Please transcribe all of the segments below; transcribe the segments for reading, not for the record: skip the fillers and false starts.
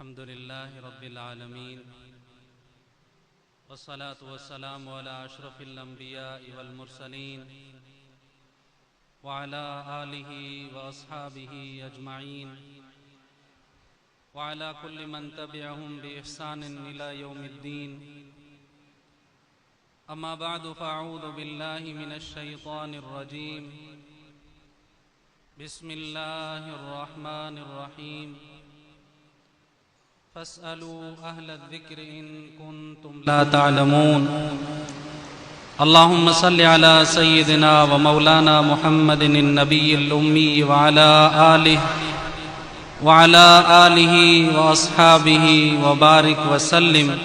الحمد لله رب العالمين والصلاة والسلام على أشرف الأنبياء والمرسلين وعلى آله وأصحابه أجمعين وعلى كل من تبعهم بإحسان إلى يوم الدين أما بعد فأعوذ بالله من الشيطان الرجيم بسم الله الرحمن الرحيم فاسألوا أهل الذكر إن كنتم لا تعلمون اللهم صل على سيدنا ومولانا محمد النبي الأمي وعلى آله وعلى آله وأصحابه وبارك وسلم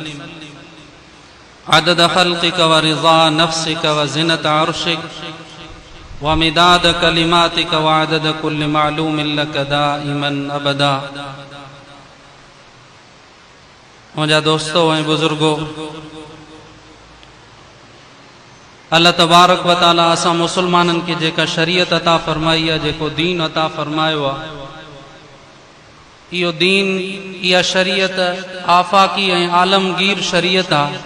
عدد خلقك ورضا نفسك وزنة عرشك ومداد كلماتك وعدد كل معلوم لك دائما أبدا منهنجا دوستو ۽ بزرگو! الله تبارڪ و تعالي اسان مسلمانن کي جيڪا شريعت عطا فرمائي آهي، جيڪو دين عطا فرمايو آهي، اهو دين، اها شريعت آفاقي ۽ عالمگير شريعت آهي.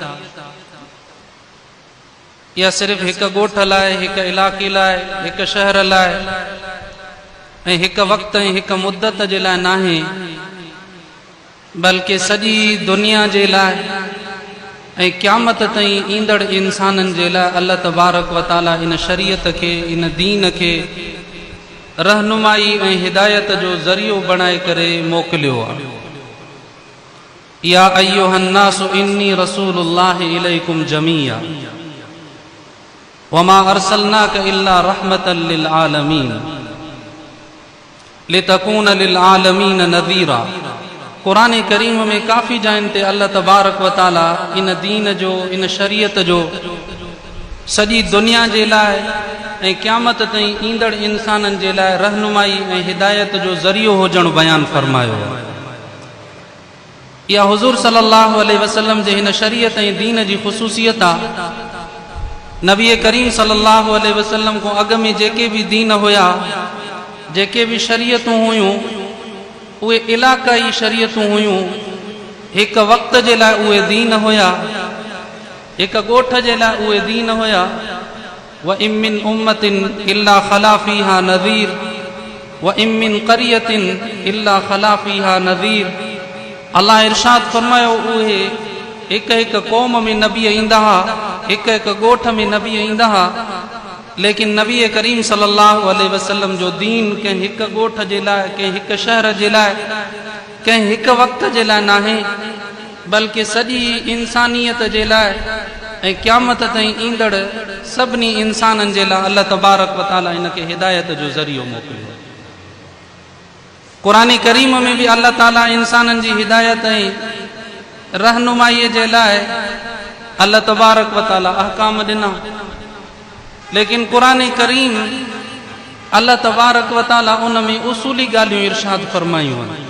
اها صرف هڪ ڳوٺ لاء، هڪ علائقي لاء، هڪ شهر لاء ۽ هڪ وقت ۽ هڪ مدت جي لاء ناهي، بلڪه سڄي دنيا جي لاء ۽ قيامت تائين ايندڙ انسانن جي لاء الله تبارڪ و تعالي ان شريعت کي، ان دين کي رهنمائي ۽ هدايت جو ذريعو بڻائي ڪري موڪليو آهي. يا ايها الناس اني رسول الله اليڪم جميعا وما ارسلناک الا رحمة للعالمين لتڪون للعالمين نذيرا قرآن ڪريم ۾ ڪافي جاين تي الله تبارڪ و تعالي ان دين جو ان شريعت جو سڄي دنيا جي لاء ۽ قيامت تائين ايندڙ انسانن جي لاء رهنمائي ۽ هدايت جو ذريعو هجڻ بيان فرمايو آهي. اها حضور صلي الله عليه وسلم جي هن شريعت ۽ دين جي خصوصيت آ. نبي ڪريم صلي الله عليه وسلم کان اڳ ۾ جيڪي به دين هيا، جيڪي به شريعتون هيون، اهي علاقائي شريعتون هيون، هڪ وقت جي لاء اهي دين هيا، هڪ ڳوٺ جي لاء اهي دين هيا. وان من امة الا خلا فيها نذير وان من قرية الا خلا فيها نذير الله ارشاد فرمايو اهي هڪ هڪ قوم ۾ نبي ايندا ها هڪ هڪ ڳوٺ ۾ نبي ايندا ها ليڪن نبي ڪريم صلي الله عليه وسلم جو دين ڪنهن هڪ ڳوٺ جي لاء ڪنهن هڪ شهر جي لاء ڪنهن هڪ وقت جي لاء ناهي بلڪه سڄي انسانيت جي لاء ۽ قيامت تائين ايندڙ سڀني انسانن جي لاء الله تبارڪ و تعالي ان کي هدايت جو ذريعو موڪليو. قرآن ڪريم ۾ به الله تعالي انسانن جي هدايت ۽ رهنمائي جي لاء الله تبارڪ و تعالي احڪام ڏنا ليڪن قرآن ڪريم الله تبارڪ و تعالي ان ۾ اصولي ڳالهيون ارشاد فرمايون آهن.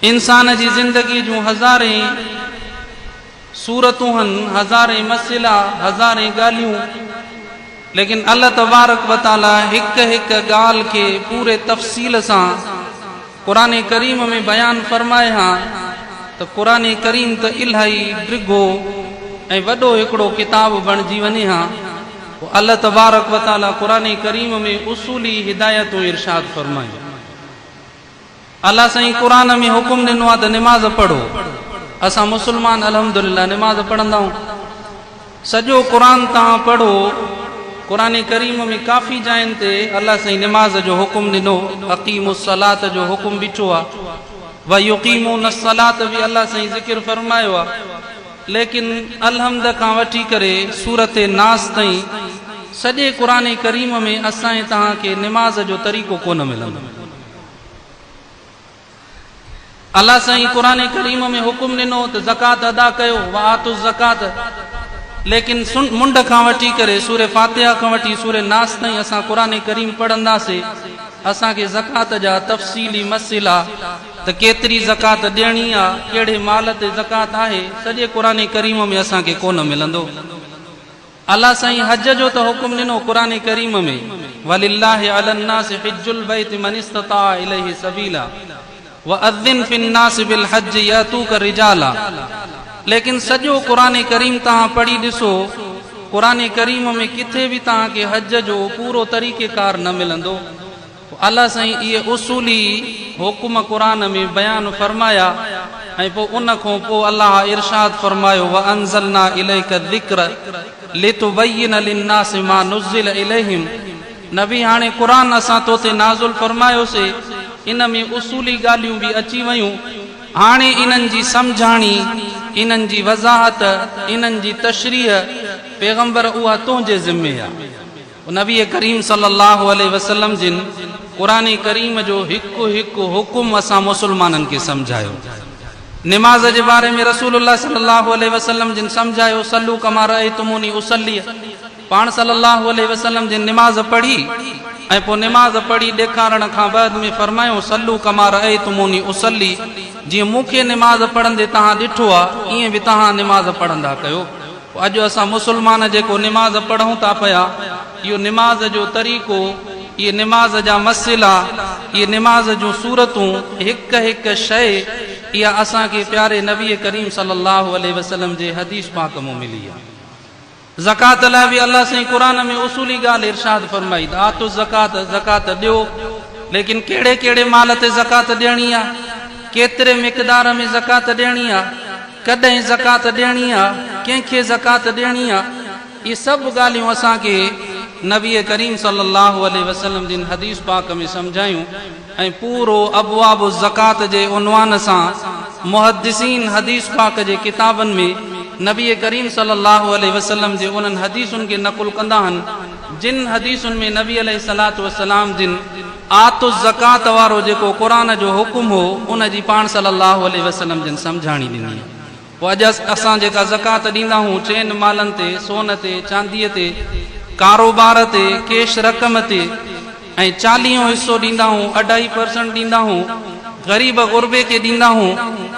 انسان جي زندگيء جون هزارين صورتون هن، هزارين مسئلا، هزارين ڳالهيون، ليڪن الله تبارڪ و تعاليٰ هڪ هڪ ڳالهه کي پوري تفصيل سان قرآن ڪريم ۾ بيان فرمائي ها ته قرآن ڪريم ته الائي ڊگهو ۽ وڏو هڪڙو ڪتاب بڻجي وڃي ها. پوء الله تبارڪ و تعاليٰ قرآن ڪريم ۾ اصولي هدايتون ارشاد فرمايون. الله سائين قرآن ۾ حڪم ڏنو آهي ته نماز پڙهو اسان مسلمان الحمدلله نماز پڙهندا آهيون سڄو قرآن توهان پڙهو قرآن ڪريم ۾ ڪافي جاين تي الله سائين نماز جو حڪم ڏنو اقيم الصلاة جو حڪم بيٺو آهي ويقيمون الصلاة به الله سائين ذڪر فرمايو آهي ليڪن الحمد کان وٺي ڪري سورت ناس تائين سڄي قرآن ڪريم ۾ اسان ۽ توهان کي نماز جو طريقو ڪونه ملندو. الله سائين قرآن ڪريم ۾ حڪم ڏنو ته زڪوات ادا ڪيو وآتوا الزڪوات ليڪن منڍ کان وٺي ڪري سورة فاتحه کان وٺي سورة ناس تائين اسان قرآن ڪريم پڙهنداسي اسان کي زڪوات جا تفصيلي مسئلا ته ڪيتري زڪوات ڏيڻي آ ڪهڙي مال تي زڪوات آهي سڄي قرآن ڪريم ۾ اسان کي ڪونه ملندو. الله سائين حج جو ته حڪم ڏنو قرآن ڪريم ۾ ولله علي الناس حج البيت من استطاع اليه سبيلا واذن في الناس بالحج ياتوک رجالا ليڪن سڄو قرآن ڪريم توهان پڙهي ڏسو قرآن ڪريم ۾ ڪٿي به توهان کي حج جو پورو طريقيڪار نه ملندو. الله سائين اهي اصولي حڪم قرآن ۾ بيان فرمايا ۽ پوء ان کان پوء الله ارشاد فرمايو وانزلنا اليک الذڪر لتبين للناس ما نزل اليهم نبي هاڻي قرآن اسان تو تي نازل فرمايوسي ان ۾ اصولي ڳالهيون به اچي ويون هاڻي انهن جي سمجهاڻي انهن جي وضاحت انهن جي تشريح پيغمبر اها تنهنجي ذمي آ. نبي ڪريم صلي الله عليه وسلم جن قرآن ڪريم جو هڪ هڪ حڪم اسان مسلمانن کي سمجهايو. نماز جي باري ۾ رسول الله صلي الله عليه وسلم جن سمجهايو صلو ڪما رأيتموني اصلي پاڻ صلي الله عليه وسلم جن نماز پڙهي ۽ پوء نماز پڙهي ڏيکارڻ کان بعد ۾ فرمايو صلو ڪما رأيتموني اصلي جيئن مون کي نماز پڙهندي توهان ڏٺو آ ائين به توهان نماز پڙهندا ڪيو. اڄ اسان مسلمان جيڪو نماز پڙهون ٿا پيا، اهو نماز جو طريقو، اهي نماز جا مسئلا، اهي نماز جون صورتون، هڪ هڪ شيء اها اسان کي پياري نبي ڪريم صلي الله عليه وسلم جي حديث پاڪ مون ملي آهي. زڪوات لاء به الله سائين قرآن ۾ اصولي ڳالهه ارشاد فرمائي ته آتو الزڪوات، زڪوات ڏيو، ليڪن ڪهڙي ڪهڙي مال تي زڪوات ڏيڻي آهي، ڪيتري مقدار ۾ زڪوات ڏيڻي آهي، ڪڏهن زڪوات ڏيڻي آ، ڪنهن کي زڪوات ڏيڻي آ، اهي سڀ ڳالهيون اسان کي نبي ڪريم صلي الله عليه وسلم جن حديث پاڪ ۾ سمجهايون ۽ پورو ابواب الزڪوات جي عنوان سان محدثين حديث پاڪ جي ڪتابن ۾ نبي ڪريم صلي الله عليه وسلم جي انهن حديثن کي نقل ڪندا آهن جن حديثن ۾ نبي عليه الصلوة والسلام جن آتوا الزڪوة وارو جيڪو قرآن جو حڪم هو ان جي پاڻ صلي الله عليه وسلم جن سمجهاڻي ڏني. پوء اڄ اسان جيڪا زڪوات ڏيندا هون چئن مالن تي، سون تي، چانديء تي، ڪاروبار تي، ڪيش رقم تي ۽ چاليهون حصو ڏيندا هون، اڍائي پرسنٽ ڏيندا هون، غريب غربي کي ڏيندا هون،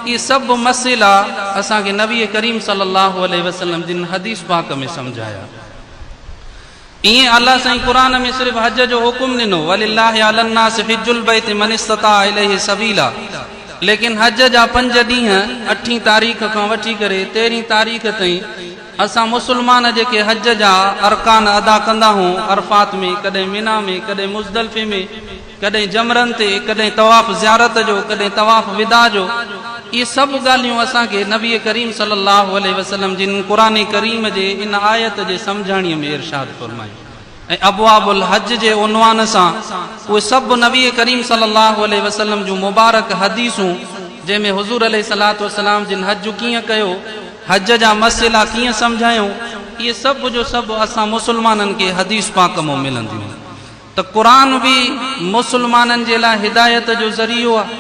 اهي سڀ مسئلا اسان کي نبي ڪريم صلي الله عليه وسلم جن حديث پاڪ ۾ سمجهايا. ائين الله سائين قرآن ۾ صرف حج جو حڪم ڏنو، ولله علي الناس حج البيت من استطاع اليه سبيلا ليڪن حج جا پنج ڏينهن اٺين تاريخ کان وٺي ڪري تيرهين تاريخ تائين اسان مسلمان جيڪي حج جا ارڪان ادا ڪندا هون عرفات ۾ ڪڏهن منيٰ ۾ ڪڏهن مزدلفي ۾ ڪڏهن جمرن تي ڪڏهن طواف زيارت جو ڪڏهن طواف وداع جو اهي سڀ ڳالهيون اسان کي نبي ڪريم صلي الله عليه وسلم جن قرآن ڪريم جي ان آيت جي سمجهاڻيء ۾ ارشاد فرمايون ۽ ابواب الحج جي عنوان سان اهي سڀ نبي ڪريم صلي الله عليه وسلم جون مبارڪ حديثون جنهن ۾ حضور عليه الصلوة والسلام جن حج ڪيئن ڪيو حج جا مسئلا ڪيئن سمجهايون اهي سڀ جو سڀ اسان مسلمانن کي حديث پاڪ مان ملنديون. ته قرآن به مسلمانن جي لاء هدايت جو ذريعو آهي.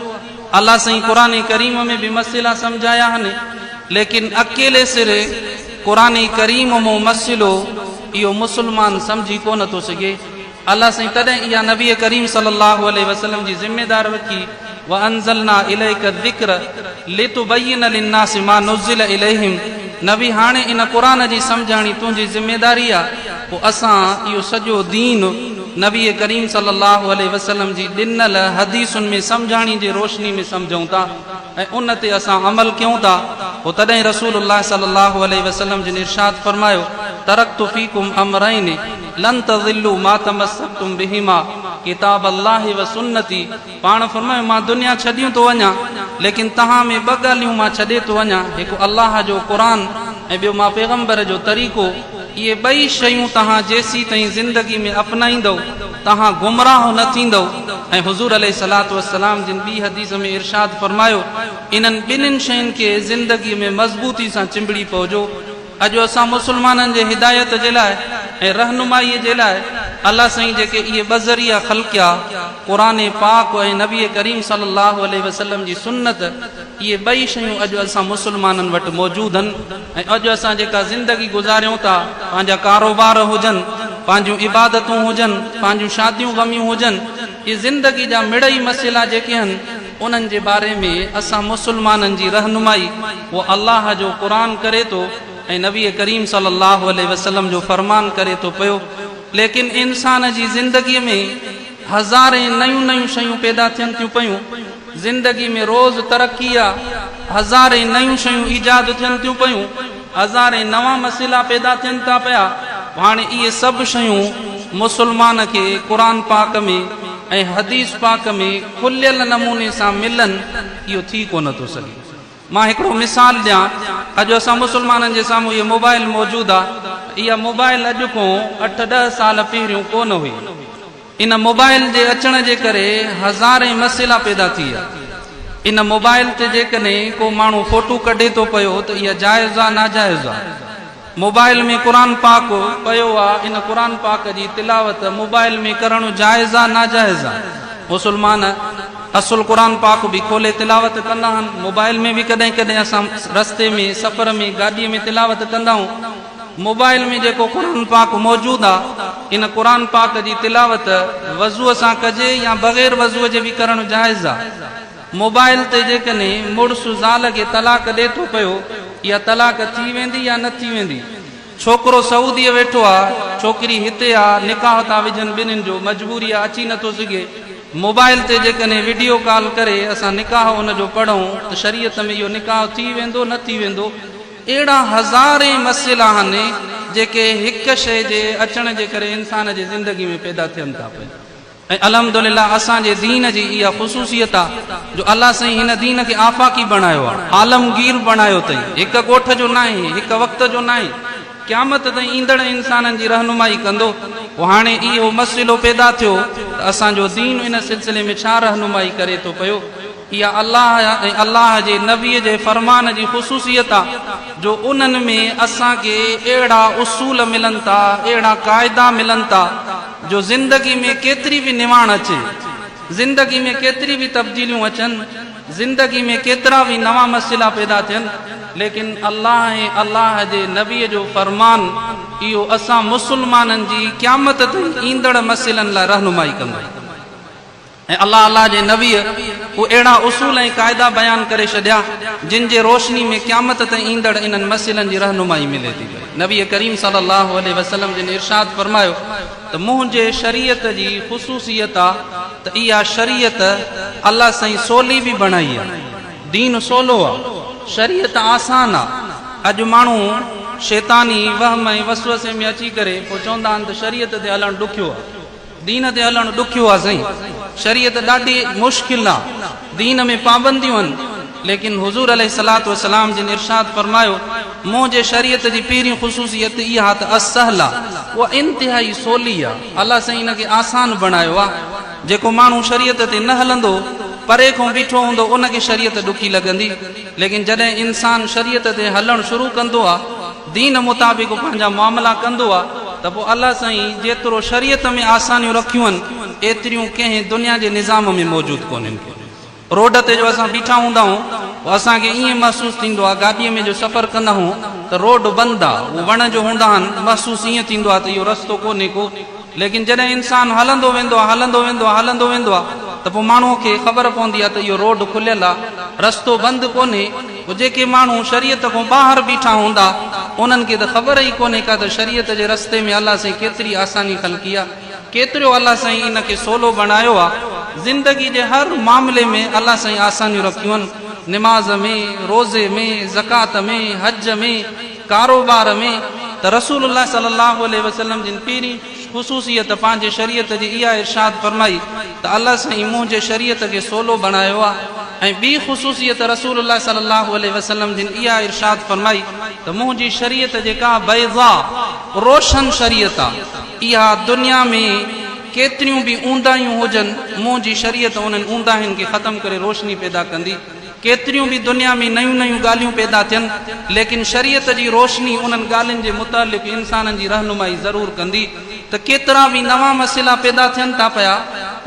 الله سائين قرآن ڪريم ۾ به مسئلا سمجهايا آهن ليڪن اڪيلي سر قرآن ڪريم مون مسئلو اهو مسلمان سمجهي ڪونه ٿو سگهي. الله سائين تڏهن اها نبي ڪريم صلي الله عليه وسلم جي ذميدار رکي وانزلنا اليک الذڪر لتبين للناس ما نزل اليهم نبي هاڻي ان قرآن جي سمجهاڻي تنهنجي ذميداري آ پوء اسان اهو سڄو دين نبي ڪريم صلي الله عليه وسلم جي ڏنل حديثن ۾ سمجهاڻي جي روشني ۾ سمجهون ٿا ۽ ان تي اسان عمل ڪيون ٿا پوء تڏهن رسول الله صلي الله عليه وسلم جن ارشاد فرمايو ترڪت فيڪم امرين لن تضلوا ما تمسڪتم بهما ڪتاب الله وسنتي پاڻ فرمايو، مان دنيا ڇڏيون ٿو وڃان، ليڪن توهان ۾ ٻه ڳالهيون مان ڇڏي ٿو وڃان، هڪ الله جو قرآن ۽ ٻيو مان پيغمبر جو طريقو، اهي ٻئي شيون توهان جيسيتائين زندگي ۾ اپنائيندؤ، توهان گمراهه نه ٿيندؤ ۽ حضور عليه الصلوة والسلام جن ٻي حديث ۾ ارشاد فرمايو، انهن ٻنهين شين کي زندگي ۾ مضبوطي سان چنبڙي پئجو. اڄ اسان مسلمانن جي هدايت جي لاء ۽ رهنمائي جي لاء الله سائين جيڪي اهي ٻه ذريعا خلقيا، قرآن پاڪ ۽ نبي ڪريم صلي الله عليه وسلم جي سنت، اهي ٻئي شيون اڄ اسان مسلمانن وٽ موجود هن ۽ اڄ اسان جيڪا زندگي گذاريون ٿا، پنهنجا ڪاروبار هجن، پنهنجون عبادتون هجن، پنهنجون شاديون غميون هجن، اهي زندگي جا مڙئي مسئلا جيڪي هن، انهن جي باري ۾ اسان مسلمانن جي رهنمائي اهو الله جو قرآن ڪري ٿو ۽ نبي ڪريم صلي الله عليه وسلم جو فرمان ڪري ٿو پيو ليڪن انسان جي زندگي ۾ هزارين نيون نيون شيون پيدا ٿين ٿيون پيون. زندگي ۾ روز ترقي آ، هزارين نيون شيون ايجاد ٿين ٿيون پيون، هزارين نوان مسئلا پيدا ٿين ٿا پيا، هاڻي اهي سڀ شيون مسلمان کي قرآن پاڪ ۾ ۽ حديث پاڪ ۾ کليل نموني سان ملن اهو ٿي ڪونه ٿو سگهي. مان هڪڙو مثال ڏيان، اڄ اسان مسلمانن جي سامهون اهي موبائل موجود آ، اها موبائل اڄ کون اٺ ڏهه سال پهريون ڪونه هئي. ان موبائل جي اچڻ جي ڪري هزارين مسئلا پيدا ٿي ويا. ان موبائل تي جيڪڏهن ڪو ماڻهو فوٽو ڪڍي ٿو پيو ته اها جائز آ ناجائز آ. موبائل ۾ قرآن پاڪ پيو آ ان قرآن پاڪ جي تلاوت موبائل ۾ ڪرڻ جائز آ ناجائز آ. مسلمان اصل قرآن پاڪ به کولي تلاوت ڪندا آهن. موبائل ۾ به ڪڏهن ڪڏهن اسان رستي ۾ سفر ۾ گاڏي ۾ تلاوت ڪندا آهيون. موبائل ۾ جيڪو قرآن پاڪ موجود آ ان قرآن پاڪ جي تلاوت وضوء سان ڪجي يا بغير وضوء جي به ڪرڻ جائز آ. موبائل تي جيڪڏهن مڙس زال کي طلاق ڏي ٿو پيو اها طلاق ٿي ويندي يا نه ٿي ويندي. ڇوڪرو سعوديء ويٺو آ ڇوڪري هتي آ نڪاح ٿا وجهن ٻنهين جو مجبوري آ اچي نٿو سگهي موبائل تي جيڪڏهن وڊيو ڪال ڪري اسان نڪاح ان جو پڙهون ته شريعت ۾ اهو نڪاح ٿي ويندو نه ٿي ويندو. اهڙا هزارين مسئلا آهن جيڪي هڪ شيء جي اچڻ جي ڪري انسان جي زندگي ۾ پيدا ٿين ٿا پيا ۽ الحمدلله اسان جي دين جي اها خصوصيت آ جو الله سائين هن دين کي آفاقي بڻايو آ، عالمگير بڻايو اٿئي، هڪ ڳوٺ جو ناهي، هڪ وقت جو ناهي، قيامت تائين ايندڙ انسانن جي رهنمائي ڪندو. پوء هاڻي اهو مسئلو پيدا ٿيو ته اسان جو دين ان سلسلي ۾ ڇا رهنمائي ڪري ٿو پيو؟ اها الله ۽ الله جي نبي جي فرمان جي خصوصيت آ جو انهن ۾ اسان کي اهڙا اصول ملن ٿا، اهڙا قاعدا ملن ٿا جو زندگي ۾ ڪيتري به نواڻ اچي، زندگي ۾ ڪيتري به تبديليون اچن، زندگي ۾ ڪيترا به نوان مسئلا پيدا ٿين، ليڪن الله ۽ الله جي نبي جو فرمان اهو اسان مسلمانن جي قيامت تائين ايندڙ مسئلن لاء رهنمائي ڪندو. ۽ الله الله جي نبيء اهي اهڙا اصول ۽ قاعدا بيان ڪري ڇڏيا جن جي روشني ۾ قيامت تائين ايندڙ انهن مسئلن جي رهنمائي ملي ٿي پئي. نبي ڪريم صلي الله عليه وسلم جن ارشاد فرمايو ته منهنجي شريعت جي خصوصيت آ ته اها شريعت الله سائين سولي به بڻائي آ، دين سولو آ، شريعت آسان آ، اڄ ماڻهو شيطاني وهم ۽ وسوسي ۾ اچي ڪري پوء چوندا آهن ته شريعت تي هلڻ ڏکيو آ. دين تي هلڻ ڏکيو آ سائين، شريعت ڏاڍي مشڪل آ، دين ۾ پابنديون آهن، ليڪن حضور عليه الصلوة والسلام جن ارشاد فرمايو، منهنجي شريعت جي پهرين خصوصيت اها ته السهل آ، اها انتهائي سولي آ، الله سائين ان کي آسان بڻايو آ، جيڪو ماڻهو شريعت تي نه هلندو، پري کان بيٺو هوندو ان کي شريعت ڏکي لڳندي، ليڪن جڏهن انسان شريعت تي هلڻ شروع ڪندو آ، دين مطابق پنهنجا معاملا ڪندو آ ته پوء الله سائين جيترو شريعت ۾ آسانيون رکيون آهن ايتريون ڪنهن دنيا جي نظام ۾ موجود ڪونهن. روڊ تي جو اسان بيٺا هوندا آهيون پوء اسان کي ائين محسوس ٿيندو آ گاڏيء ۾ جو سفر ڪندا آهيون ته روڊ بند آ اهو وڻ جو هوندا آهن محسوس ائين ٿيندو آ ته اهو رستو ڪونهي ڪو ليڪن جڏهن انسان هلندو ويندو آ هلندو ويندو آ هلندو ويندو آ ته پوء ماڻهوء کي خبر پوندي آ ته اهو روڊ کليل آ رستو بند ڪونهي. پوء جيڪي ماڻهو شريعت کان ٻاهر بيٺا هوندا، انهن کي ته خبر ئي ڪونهي ڪا ته شريعت جي رستي ۾ الله سائين ڪيتري آساني خلقي آ، ڪيتريو الله سائين ان کي سولو بڻايو آ. زندگي جي هر معاملي ۾ الله سائين آسانيون رکيون آهن، نماز ۾، روزي ۾، زڪوات ۾، حج ۾، ڪاروبار ۾، ته رسول الله صلي الله عليه وسلم جن پهرين خصوصيت پنهنجي شريعت جي اها ارشاد فرمائي ته الله سائين منهنجي شريعت کي سولو بڻايو آ ۽ ٻي خصوصيت رسول الله صلي الله عليه وسلم جن اها ارشاد فرمائي ته منهنجي شريعت جيڪا بيضاء روشن شريعت آ اها دنيا ۾ ڪيتريون به اونداهيون هجن منهنجي شريعت انهن اونداهين کي ختم ڪري روشني پيدا ڪندي. ڪيتريون به دنيا ۾ نيون نيون ڳالهيون پيدا ٿين، ليڪن شريعت جي روشني انهن ڳالهين جي متعلق انسانن جي رهنمائي ضرور ڪندي ته ڪيترا به نوان مسئلا پيدا ٿين ٿا پيا،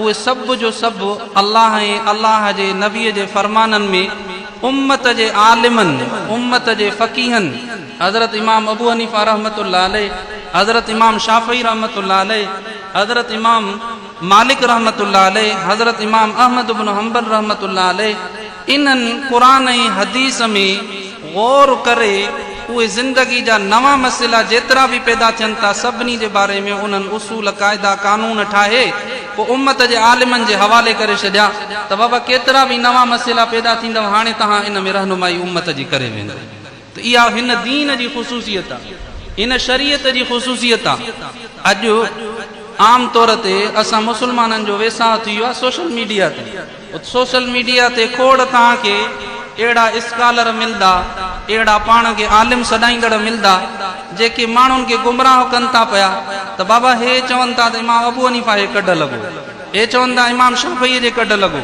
اهي سڀ جو سڀ الله ۽ الله جي نبي جي فرمانن ۾ امت جي عالمن، امت جي فقيهن، حضرت امام ابو حنيفه رحمة الله عليه، حضرت امام شافعي رحمة الله عليه، حضرت امام. مالڪ رحمة الله عليه، حضرت امام احمد بن حنبل رحمة الله عليه انهن قرآن ۽ حديث ۾ غور ڪري اهي زندگي جا نوان مسئلا جيترا به پيدا ٿين ٿا سڀني جي باري ۾ انهن اصول قاعدا قانون ٺاهي پوء امت جي عالمن جي حوالي ڪري ڇڏيا ته بابا ڪيترا به نوان مسئلا پيدا ٿيندؤ هاڻي توهان ان ۾ رهنمائي امت جي ڪري ويندؤ ته اها هن دين جي خصوصيت آ، هن شريعت جي خصوصيت آ. اڄ عام طور تي اسان مسلمانن جو ويساهه ٿي ويو آ سوشل ميڊيا تي. سوشل ميڊيا تي کوڙ توهان کي اهڙا اسڪالر ملدا، اهڙا پاڻ کي عالم سڏائيندڙ ملدا، جيڪي ماڻهن کي گمراهه ڪن ٿا پيا ته بابا هي چون ٿا ته امام ابو حنيفه جي ڪڍ لڳو، هي چون ٿا امام شافعي جي ڪڍ لڳو،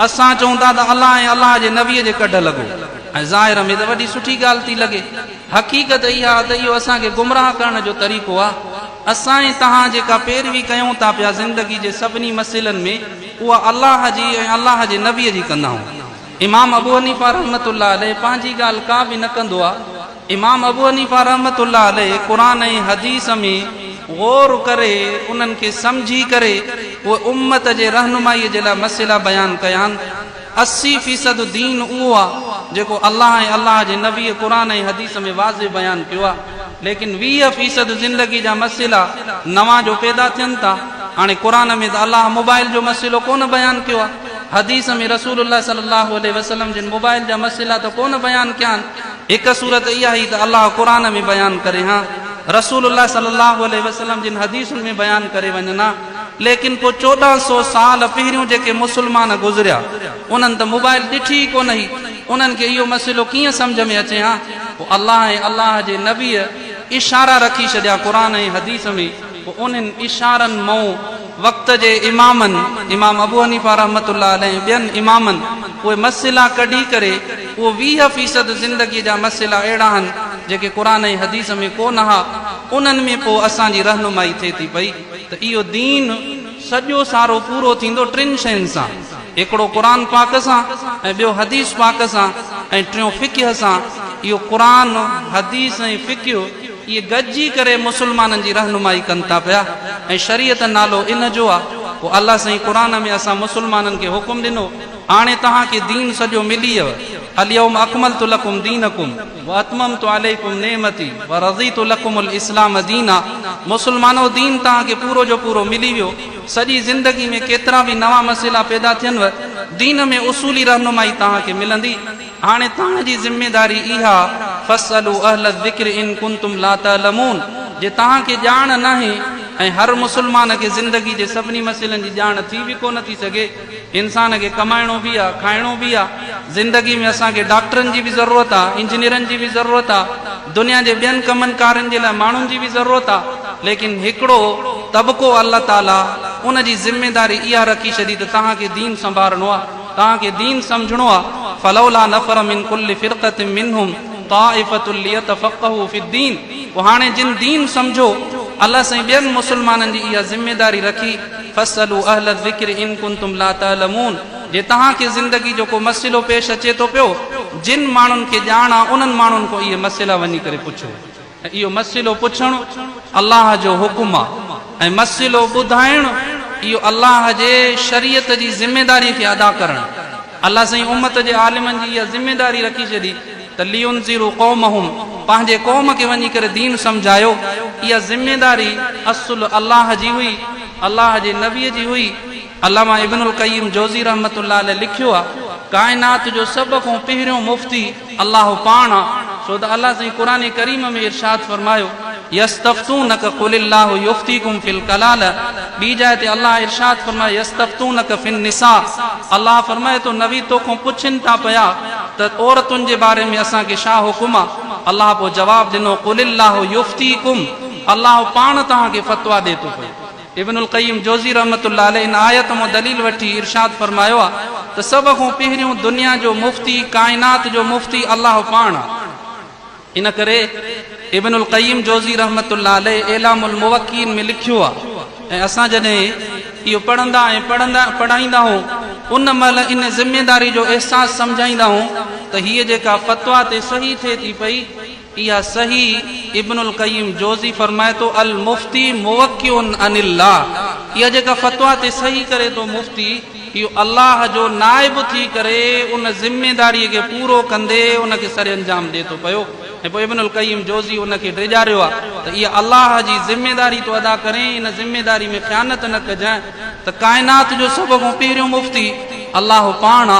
اسان چئون ٿا ته الله ۽ الله جي نبي جي ڪڍ لڳو ۽ ظاهر ۾ ته وڏي سٺي ڳالهه ٿي لڳي. حقيقت اها ته اهو اسان کي گمراهه ڪرڻ جو طريقو آهي. اسان ۽ توهان جيڪا پيروي ڪيون ٿا پيا زندگي جي سڀني مسئلن ۾ اها الله جي ۽ الله جي نبي جي ڪندا آهيون. امام ابو حنيفه رحمة الله عليه پنهنجي ڳالهه ڪا به نه ڪندو آهي. امام ابو حنيفه رحمة الله عليه قرآن ۽ حديث ۾ غور ڪري انهن کي سمجهي ڪري اهي امت جي رهنمائي جي لاء مسئلا بيان ڪيا آهن. 80 فيصد دين اهو آ جيڪو الله ۽ الله جي نبيء قرآن ۽ حديث ۾ واضح بيان ڪيو آ ليڪن 20 فيصد زندگي جا مسئلا نوان جو پيدا ٿين ٿا هاڻي قرآن ۾ ته الله موبائل جو مسئلو ڪونه بيان ڪيو آ حديث ۾ رسول الله صلي الله عليه وسلم جن موبائل جا مسئلا ته ڪونه بيان ڪيا آهن هڪ صورت اها هئي ته الله قرآن ۾ بيان ڪري ها رسول الله صلي الله عليه وسلم جن حديثن ۾ بيان ڪري وڃن ها ليڪن پوء 14 سو سال پهريون جيڪي مسلمان گذريا انهن ته موبائل ڏٺي ئي ڪونه هئي انهن کي اهو مسئلو ڪيئن سمجهه ۾ اچي ها پوء الله ۽ الله جي نبيء اشارا رکي ڇڏيا قرآن ۽ حديث ۾ پوء انهن اشارن مئون وقت جي امامن امام ابو حنيفه رحمة الله عليه ۽ ٻين امامن اهي مسئلا ڪڍي ڪري اهو 20 فيصد زندگي جا مسئلا اهڙا آهن جيڪي قرآن ۽ حديث ۾ ڪو نه ها انهن ۾ پوء اسان جي رهنمائي ٿئي ٿي پئي ته اهو دين سڄو سارو پورو ٿيندو ٽن شين سان، هڪڙو قرآن پاڪ سان ۽ ٻيو حديث پاڪ سان ۽ ٽيون فقه سان. اهو قرآن، حديث ۽ فقه اهي گڏجي ڪري مسلمانن جي رهنمائي ڪن ٿا پيا ۽ شريعت نالو ان جو آ. پوء الله سائين قرآن ۾ اسان مسلمانن کي حڪم ڏنو، هاڻي توهان کي دين سڄو ملي ويو، اليوم اڪملت لڪم دينڪم واتممت عليڪم نعمتي ورضيت لڪم الاسلام دينا، مسلمانو دين توهان کي پورو جو پورو ملي ويو، سڄي زندگي ۾ ڪيترا به نوان مسئلا پيدا ٿينو، دين ۾ اصولي رهنمائي توهان کي ملندي، هاڻي توهان جي ذميداري اها، فاسئلوا اهل الذڪر ان ڪنتم لا تعلمون، جي توهان کي ڄاڻ ناهي ۽ هر مسلمان کي زندگي جي سڀني مسئلن جي ڄاڻ ٿي به ڪونه ٿي سگهي، انسان کي ڪمائڻو به آ، کائڻو به آ، زندگي ۾ اسان کي ڊاڪٽرن جي به ضرورت آ، انجنيئرن جي به ضرورت آ، دنيا جي ٻين ڪمن ڪارين جي لاء ماڻهن جي به ضرورت آ، ليڪن هڪڙو طبقو الله تعاليٰ ان جي ذميداري اها رکي ڇڏي ته توهان کي دين سنڀارڻو آ، توهان کي دين سمجهڻو آ، فلولا نفر من ڪل فرقة منهم طائفة ليتفقهوا في الدين پوء هاڻي جن دين سمجهو، الله سائين ٻين مسلمانن جي اها ذميداري رکي، فاسئلوا اهل الذڪر ان ڪنتم لا تعلمون جي توهان کي زندگي جو ڪو مسئلو پيش اچي ٿو پيو جن ماڻهن کي ڄاڻ آ انهن ماڻهن کان اهي مسئلا وڃي ڪري پڇو ۽ اهو مسئلو پڇڻ الله جو حڪم آ ۽ مسئلو ٻڌائڻ اهو الله جي شريعت جي ذميداري کي ادا ڪرڻ الله سائين امت جي عالمن جي اها ذميداري رکي ڇڏي ته لينذروا قومهم پنهنجي قوم کي وڃي ڪري دين سمجهايو، اها ذميداري اصل الله جي هئي، الله جي نبي جي هئي. علامه ابن القيم جوزي رحمة الله عليه لکيو آ، ڪائنات جو سڀ کان پهريون مفتي الله پاڻ آ، ڇو ته الله سائين قرآن ڪريم ۾ ارشاد فرمايو، يستفتونک قل الله يفتيڪم في الڪلاله، ٻي جاء تي الله ارشاد فرمايو، يستفتونک في النساء، الله فرمائي ٿو نبي توکان پڇن ٿا پيا ته عورتن جي باري ۾ اسان کي ڇا حڪم آ؟ الله پوء جواب ڏنو، قل الله يفتيڪم، الله پاڻ توهان کي فتويٰ ڏئي ٿو پيو. ابن القيم جوزي رحمة الله عليه ان آيت مان دليل وٺي ارشاد فرمايو آ ته سڀ کان پهريون دنيا جو مفتي، ڪائنات جو مفتي الله پاڻ آ. ان ڪري ابن القيم جوزي رحمة الله عليه اعلام الموقعين ۾ لکيو آ ۽ اسان جڏهن اهو پڙهندا ۽ پڙهندا پڙهائيندا هون ان مهل ان ذميداري جو احساس سمجهائيندا هون ته هيء جيڪا فتويٰ تي صحيح ٿئي ٿي پئي اها صحيح ابن القيم جوزي فرمائي ٿو المفتي موقع عن الله اها جيڪا فتويٰ تي صحيح ڪري ٿو مفتي اهو الله جو نائب ٿي ڪري ان ذميداريء کي پورو ڪندي ان کي سرانجام ڏئي ٿو پيو ۽ پوء ابن القيم جوزي ان کي ڊيڄاريو آهي ته اها الله جي ذميداري ٿو ادا ڪرين ان ذميداري ۾ خيانت نه ڪجانء. ته ڪائنات جو سڀ کان پهريون مفتي الله پاڻ آ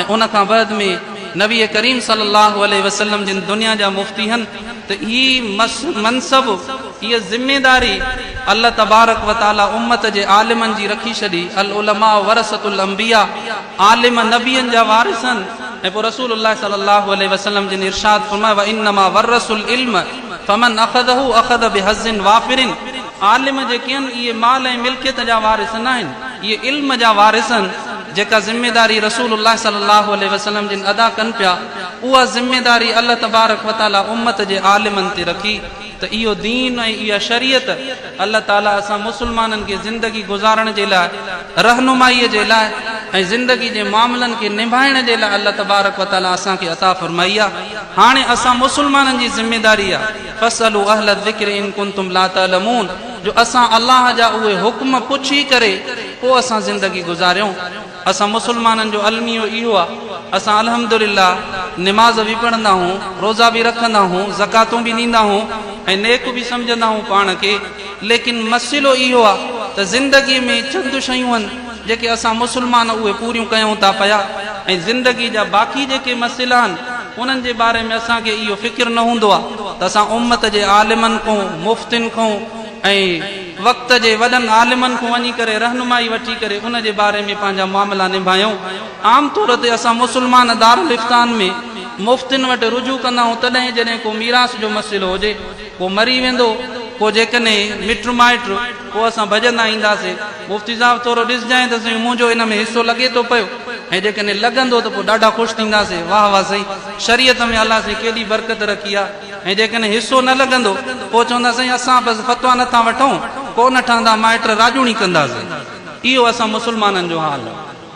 ۽ ان کان بعد ۾ نبي ڪريم صلي الله عليه وسلم جن دنيا جا مفتي هن ته هي منصب هيء ذميداري الله تبارڪ و تعالي امت جي عالمن جي رکي ڇڏي العلماء ورثة الانبياء عالم نبين جا وارث هن ۽ پوء رسول الله صلي الله عليه وسلم جن ارشاد فرمايو وانما ورثوا العلم فمن اخذه اخذ بحظ وافر عالم جيڪي آهن اهي مال ۽ ملڪيت جا وارث ناهن، اهي علم جا وارث آهن، جيڪا ذميداري رسول الله صلي الله عليه وسلم جن ادا ڪن پيا، اها ذميداري الله تبارڪ وتعالي امت جي عالمن تي رکي ته اهو دين ۽ اها شريعت الله تعالي اسان مسلمانن کي زندگي گذارڻ جي لاء، رهنمائي جي لاء ۽ زندگي جي معاملن کي نڀائڻ جي لاء الله تبارڪ وتعالي اسان کي عطا فرمائي آهي، هاڻي اسان مسلمانن جي ذميداري آهي. فاسألوا اهل الذڪر ان ڪنتم لا تعلمون جو اسان الله جا اهي حڪم پڇي ڪري پوء اسان زندگي گذاريون. اسان مسلمانن جو الميو اهو آ اسان الحمدلله نماز به پڙهندا هون، روزا به رکندا هون، زڪواتون به ڏيندا هون ۽ نيڪ به سمجهندا هون پاڻ کي ليڪن مسئلو اهو آ ته زندگي ۾ چند شيون آهن جيڪي اسان مسلمان اهي پوريون ڪيون ٿا پيا ۽ زندگي جا باقي جيڪي مسئلا آهن انهن جي باري ۾ اسان کي اهو فڪر نه هوندو آهي ته اسان امت جي عالمن کون، مفتين کون ۽ وقت جي وڏن عالمن کون وڃي ڪري رهنمائي وٺي ڪري ان جي باري ۾ پنهنجا معاملا نڀايون. عام طور تي اسان مسلمان دارالافطان ۾ مفتين وٽ رجوع ڪندا آهيون تڏهن جڏهن ڪو ميراث جو مسئلو هجي، ڪو مري ويندو، ڪو جيڪڏهن مٽ مائٽ، پوء اسان ڀڄندا اينداسين. مفتي صاحب ٿورو ڏسجانء ته سائين منهنجو ان ۾ حصو لڳي ٿو پيو ۽ جيڪڏهن لڳندو ته پوء ڏاڍا خوش ٿينداسين. واهه واهه سائين شريعت ۾ الله سائين ڪيڏي برڪت رکي آ ۽ جيڪڏهن حصو نه لڳندو پوء چوندا سائين اسان بس فتويٰ نه ٿا وٺون ڪو نه ٺهندا مائٽ راڄوڻي ڪنداسين. اهو اسان مسلمانن جو حال آ.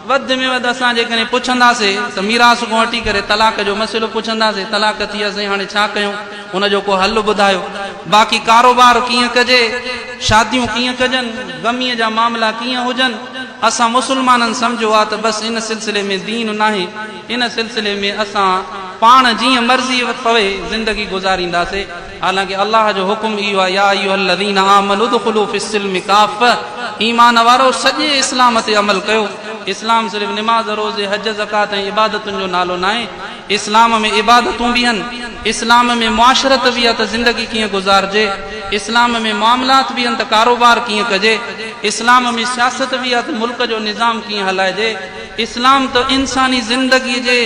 وڌ ۾ وڌ اسان جيڪڏهن پڇنداسين ته ميراث کان وٺي ڪري طلاق جو مسئلو پڇنداسين، طلاق ٿي آ سائين هاڻي ڇا ڪيون، ان جو ڪو حل ٻڌايو. باقي ڪاروبار ڪيئن ڪجي، شاديون ڪيئن ڪجن، غميء جا معاملا ڪيئن هجن، اسان مسلمانن سمجهيو آ ته بس ان سلسلي ۾ دين ناهي، ان سلسلي ۾ اسان پاڻ جيئن مرضي پوي زندگي گذارينداسين. حالانڪه الله جو حڪم اهو آهي، يا ايها الذين آمنوا ادخلوا في السلم ڪافة، ايمان وارؤ سڄي اسلام تي عمل ڪيو. اسلام صرف نماز، روزي، حج، زڪوات ۽ عبادتن جو نالو ناهي. اسلام ۾ عبادتون به آهن، اسلام ۾ معاشرت به آهي ته زندگي ڪيئن گذارجي، اسلام ۾ معاملات به آهن ته ڪاروبار ڪيئن ڪجي، اسلام ۾ سياست به آهي ته ملڪ جو نظام ڪيئن هلائجي. اسلام ته انساني زندگي جي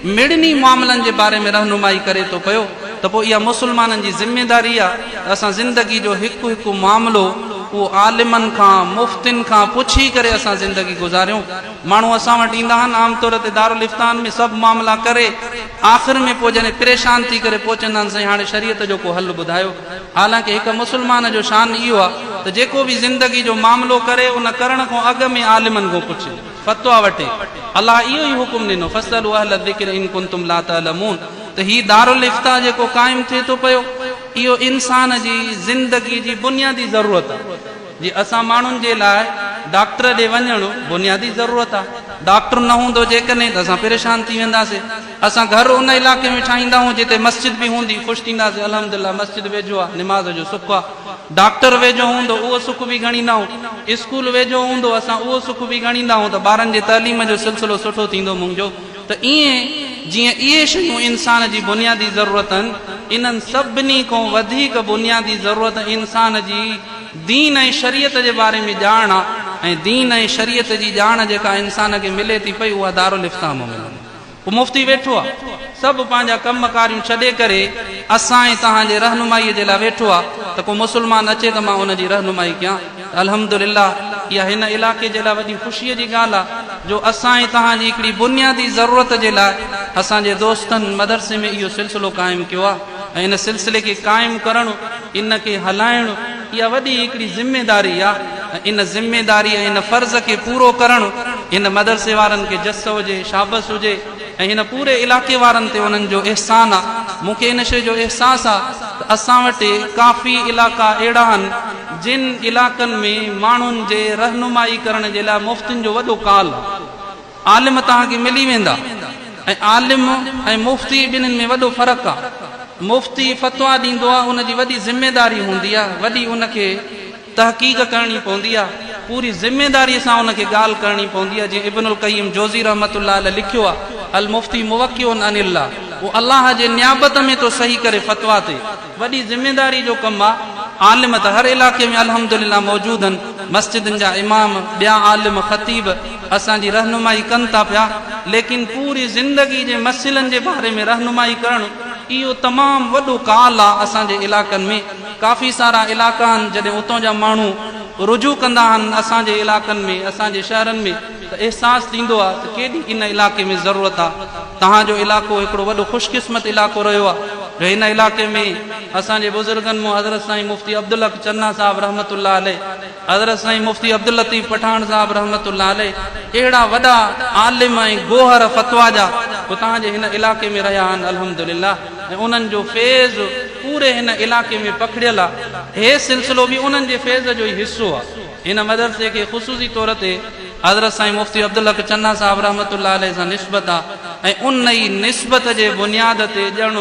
مڙني معاملن جي باري ۾ رهنمائي ڪري ٿو پيو. ته پوء اها مسلمانن جي ذميداري آ ته اسان زندگي جو هڪ هڪ معاملو اهو عالمن کان، مفتين کان پڇي ڪري اسان زندگي گذاريون. ماڻهو اسان وٽ ايندا آهن عام طور تي دارالافطان ۾ سڀ معاملا ڪري آخر ۾ پوء جڏهن پريشان ٿي ڪري پوء چوندا آهن سائين هاڻي شريعت جو ڪو حل ٻڌايو. حالانڪه هڪ مسلمان جو شان اهو آ ته جيڪو به زندگي جو معاملو ڪري ان ڪرڻ کان اڳ ۾ عالمن کان پڇي، فتويٰ وٺي. الله اهو ئي حڪم ڏنو فاسألوا اهل الذڪر ان ڪنتم لا تعلمون. ته هي دارالافتا جيڪو قائم ٿئي ٿو پيو اهو انسان جي زندگي جي بنيادي ضرورت آ. جي اسان ماڻهن جي لاء ڊاڪٽر ڏي وڃڻ بنيادي ضرورت آ. ڊاڪٽر نه هوندو جيڪڏهن ته اسان پريشان ٿي وينداسين. اسان گهر ان علائقي ۾ ٺاهيندا آهيون جتي مسجد به هوندي خوش ٿينداسين الحمدلله مسجد ويجهو آ نماز جو سک آ. ڊاڪٽر ويجهو هوندو اهو سک به ڳڻيندا آهيون. اسڪول ويجهو هوندو اسان اهو سک به ڳڻيندا آهيون ته ٻارن جي تعليم جو سلسلو سٺو ٿيندو منهنجو. ته ائين جيئن اهي شيون انسان جي بنيادي ضرورت آهن، انهن سڀني کان وڌيڪ بنيادي ضرورت انسان جي دين ۽ شريعت جي باري ۾ ڄاڻ آهي ۽ دين ۽ شريعت جي ڄاڻ جيڪا انسان کي ملي ٿي پئي اها دارالافتا مان ملندي. هو مفتي ويٺو آهي، سڀ پنهنجا ڪم ڪاريون ڇڏي ڪري اسان ۽ توهان جي رهنمائيء جي لاء ويٺو آهي ته ڪو مسلمان اچي ته مان ان جي رهنمائي ڪيان. الحمدلله اها هن علائقي جي لاء وڏي خوشيء جي ڳالهه آهي جو اسان ۽ توهان جي هڪڙي بنيادي ضرورت جي لاء اسان جي دوستن مدرسي ۾ اهو سلسلو قائم ڪيو آهي ۽ ان سلسلي کي قائم ڪرڻ ان کي هلائڻ اها وڏي هڪڙي ذميداري آهي ۽ ان ذميداري ۽ ان فرض کي پورو ڪرڻ هن مدرسي وارن کي جس هجي شابس هجي ۽ هن پوري علائقي وارن تي انهن جو احسان آ. مون کي ان شيء جو احساس آ ته اسان وٽ ڪافي علائقا اهڙا آهن جن علائقن ۾ ماڻهن جي رهنمائي ڪرڻ جي لاء مفتين جو وڏو ڪال آ. عالم توهان کي ملي ويندا ۽ عالم ۽ مفتي ٻنهين ۾ وڏو فرق آ. مفتي فتويٰ ڏيندو آ ان جي وڏي ذميداري هوندي آ، وڏي ان کي تحقيق ڪرڻي پوندي آ. پوري ذميداريء سان ان کي ڳالهه ڪرڻي پوندي آهي، جيئن ابن القيم جوزي رحمة الله عليه لکيو آهي، المفتي موڪل عن الله، اهو الله جي نيابت ۾ ٿو صحيح ڪري فتويٰ تي، وڏي ذميداري جو ڪم آهي، عالم ته هر علائقي ۾ الحمدلله موجود آهن، مسجدن جا امام، ٻيا عالم، خطيب اسان جي رهنمائي ڪن ٿا پيا، ليڪن پوري زندگي جي مسئلن جي باري ۾ رهنمائي ڪرڻ اهو تمام وڏو ڪال آهي، اسان جي علائقن ۾ ڪافي سارا علائقا آهن جڏهن اتان جا ماڻهو رجوع ڪندا آهن اسان جي علائقن ۾ اسان جي شهرن ۾ ته احساس ٿيندو آهي ته ڪيڏي ان علائقي ۾ ضرورت آهي. توهان جو علائقو هڪڙو وڏو خوش قسمت علائقو رهيو آهي جو هن علائقي ۾ اسان جي بزرگن مون حضرت سائين مفتي عبدالحق چنا صاحب رحمة الله عليه، حضرت سائين مفتي عبداللطيف پٺاڻ صاحب رحمة الله عليه اهڙا وڏا عالم ۽ گوهر فتويٰ جا به توهان جي هن علائقي ۾ رهيا آهن الحمدلله. ۽ انهن جو فيض پوري هن علائقي ۾ پکڙيل آ. هي سلسلو به انهن جي فيض جو ئي حصو آ. هن مدرسي کي خصوصي طور تي حضرت سائين مفتي عبدالحق چنا صاحب رحمة الله عليه سان نسبت آ ۽ ان ئي نسبت جي بنياد تي ڄڻ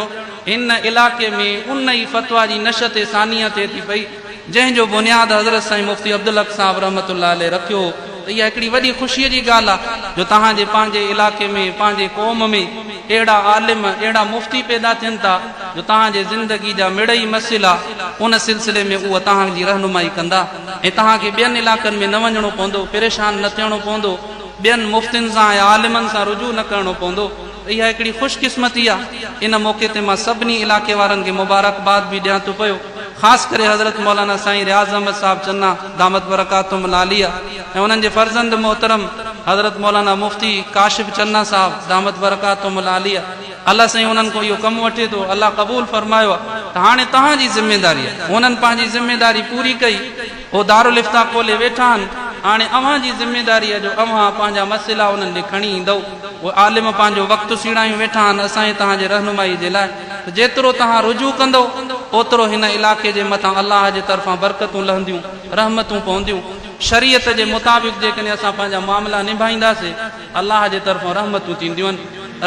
هن علائقي ۾ ان ئي فتويٰ جي نشأت ثانيه ٿئي ٿي پئي جنهن جو بنياد حضرت سائين مفتي عبدالحق صاحب رحمة الله عليه رکيو هو ته اها هڪڙي وڏي خوشيء جي ڳالهه آهي جو توهان جي پنهنجي علائقي ۾ پنهنجي قوم ۾ اهڙا عالم اهڙا مفتي پيدا ٿين ٿا جو توهان جي زندگي جا مڙئي مسئلا ان سلسلي ۾ اهي توهان جي رهنمائي ڪندا ۽ توهان کي ٻين علائقن ۾ نه وڃڻو پوندو پريشان نه ٿيڻو پوندو ٻين مفتين سان يا عالمن سان رجوع نه ڪرڻو پوندو ته اها هڪڙي خوش قسمتي آهي. ان موقعي تي مان سڀني علائقي وارن کي مبارڪباد به ڏيان ٿو پيو. خاص ڪري حضرت مولانا سائين رياض احمد صاحب چنا دامت برڪاتهم العاليه ۽ انهن جي فرزند محترم حضرت مولانا مفتي ڪاشف چنا صاحب دامت برڪاتهم العاليه الله سائين انهن کان اهو ڪم وٺي ٿو الله قبول فرمايو آهي ته هاڻي توهان جي ذميداري آهي هنن پنهنجي ذميداري پوري ڪئي هو دارالافتا کولي ويٺا آهن، هاڻي اوهان جي ذميداري آهي جو اوهان پنهنجا مسئلا انهن ڏي کڻي ايندؤ. اهي عالم پنهنجو وقت سيڙايون ويٺا آهن اسان ۽ توهان جي رهنمائي جي لاء ته جيترو توهان رجوع ڪندؤ اوترو هن علائقي جي مٿان الله جي طرفان برڪتون لهنديون، رحمتون پونديون. شريعت جي مطابق جيڪڏهن اسان پنهنجا معاملا نڀائينداسين الله جي طرفان رحمتون ٿينديون.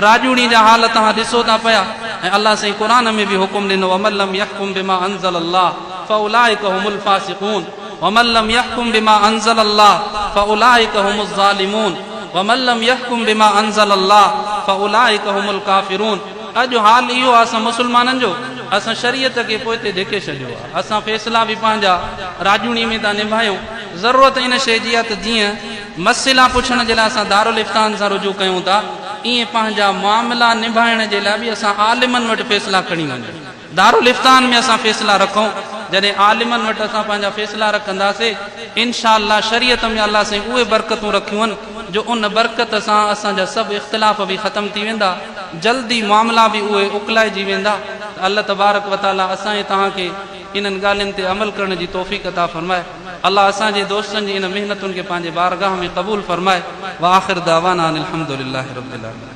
راڄوڻي جا حال توهان ڏسو ٿا پيا ۽ الله سائين قرآن ۾ به حڪم ڏنو ومن لم يحڪم بما انزل الله فاولئک هم الفاسقون ومن لم يحڪم بما انزل الله فاولئک هم الظالمون ومن لم يحڪم بما انزل الله فاولئک هم الڪافرون اڄ حال اهو آهي اسان مسلمانن جو اسان شريعت کي پوئتي ڌڪي ڇڏيو آهي اسان فيصلا به پنهنجا راڄوڻي ۾ ٿا نڀايون ضرورت ان شيء جي آهي ته جيئن مسئلا پڇڻ جي لاء اسان دارالافطان سان رجوع ڪيون ٿا، ائين پنهنجا معاملا نڀائڻ جي لاء به اسان عالمن وٽ فيصلا کڻي وڃون. دارالافطان ۾ اسان فيصلا رکون، جڏهن عالمن وٽ اسان پنهنجا فيصلا رکنداسين، انشاء الله شريعت ۾ الله سائين اهي برڪتون رکيون آهن جو ان برڪت سان اسان جا سڀ اختلاف به ختم ٿي ويندا، جلدي معاملا به اهي اڪلائجي ويندا ته الله تبارڪ وتعاليٰ اسان ۽ توهان کي انهن ڳالهين تي عمل ڪرڻ جي توفيق عطا فرمائي. الله اسان جي دوستن جي ان محنتن کي پنهنجي بارگاھ ۾ قبول فرمائي واخر دعوانا ان الحمد لله رب العالمين.